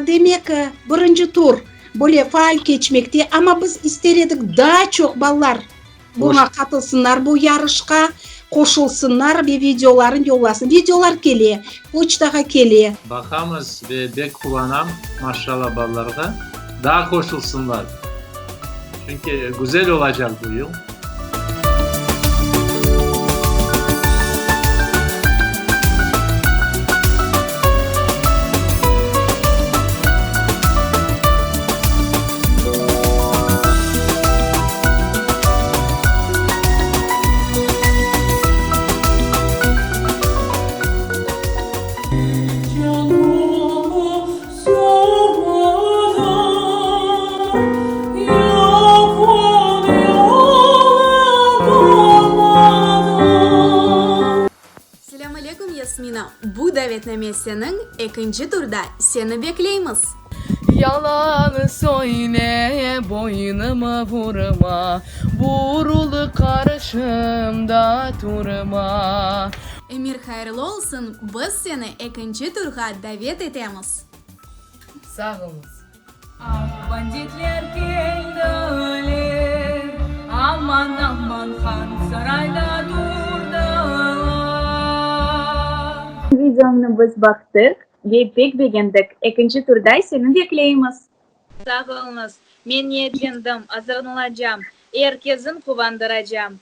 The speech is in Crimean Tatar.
demek, birinci tur böyle faal keçmekte, amma biz ister edik, daa çoq balalar buña qatılsınlar, bu yarışqa qoşulsınlar ve videoların yollasın. Videolar kele, poçtağa kele. Baqamız ve bek quvanam, maşşalla balalarğa, daa qoşulsınlar, çünki güzel olacaq bu yıl. Selâm aleyküm, Yasmina! Bu davetname seniñ, ekinci turda seni bekleymiz! Yalan söyle, boynuma vurma, Burul qarşımda turma. Emir, hayırlı olsun, biz seni ekinci turğa davet etemiz! Sağ oluñız. Ah, banditler keldiler, aman, aman, han sarayda turdılar. Videoñnı biz baqtıq ve pek begendik. Ekinci turda seni bekleymiz. Sağ oluñız. Men niyetlendim, azırlanacam, er kesin quvandıracam.